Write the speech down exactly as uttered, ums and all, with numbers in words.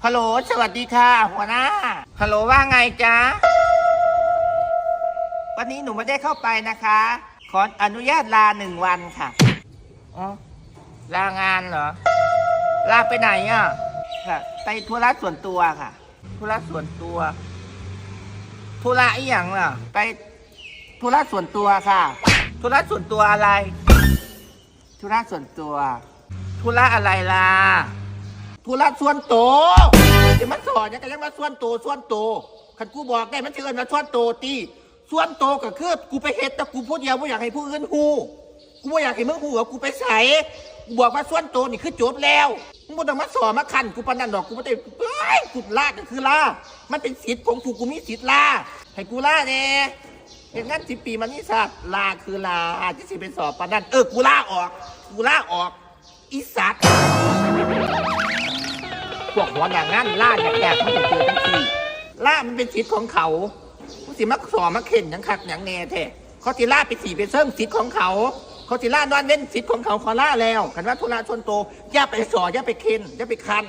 ฮัลโหล สวัสดีค่ะ หัวหน้า ฮัลโหล ว่าไงจ๊ะ วันนี้หนูไม่ได้เข้าไปนะคะ ขออนุญาตลาหนึ่งวันค่ะ อ๋อ ลางานเหรอ ลาไปไหนอ่ะ ค่ะ ไปธุระส่วนตัวค่ะ ธุระส่วนตัว ธุระอีหยังล่ะ ไป ธุระส่วนตัวค่ะ ธุระส่วนตัวอะไร ธุระส่วนตัว ธุระอะไรล่ะ ธุระส่วนตัว จะมาสอนหยังก็ยังมาส่วนตัว ส่วนตัว คันกูบอกได้มันสิเอิ้นว่าส่วนตัวติ ส่วนตัวก็คือกูไปเฮ็ดแต่กูผู้เดียว บ่อยากให้ผู้อื่นฮู้ กูบ่อยากให้มึงฮู้ว่ากูไปไส กูบอกว่าส่วนตัวนี่คือจบแล้ว มึงบ่ต้องมาสอนมาคั้นกูปานนั้นดอก กูบ่ได้ เอ้ย กูลาก็คือลา มันเป็นสิทธิ์ของกู กูมีสิทธิ์ลา ให้กูลาแหน่ เฮ็ดงานสิบปีมานี่ซะ ลาคือลา จะสิไปสอบปานนั้น เออ กูลาออก กูลาออก อีสัตว์ พวกหัวหน้างานลาอยากๆ มันต้องเจอจังซี่ ลามันเป็นสิทธิ์ของเขา มึงสิมาสอบมาเค้นหยังคักหยังแน่แท้ เขาสิลาไปสี่ไปเซิงสิทธิ์ของเขา เขาสิลานอนเว้นสิทธิ์ของเขา เขาลาแล้ว คันว่าธุระส่วนตัว อย่าไปสอบ อย่าไปเค้น อย่าไปคั้น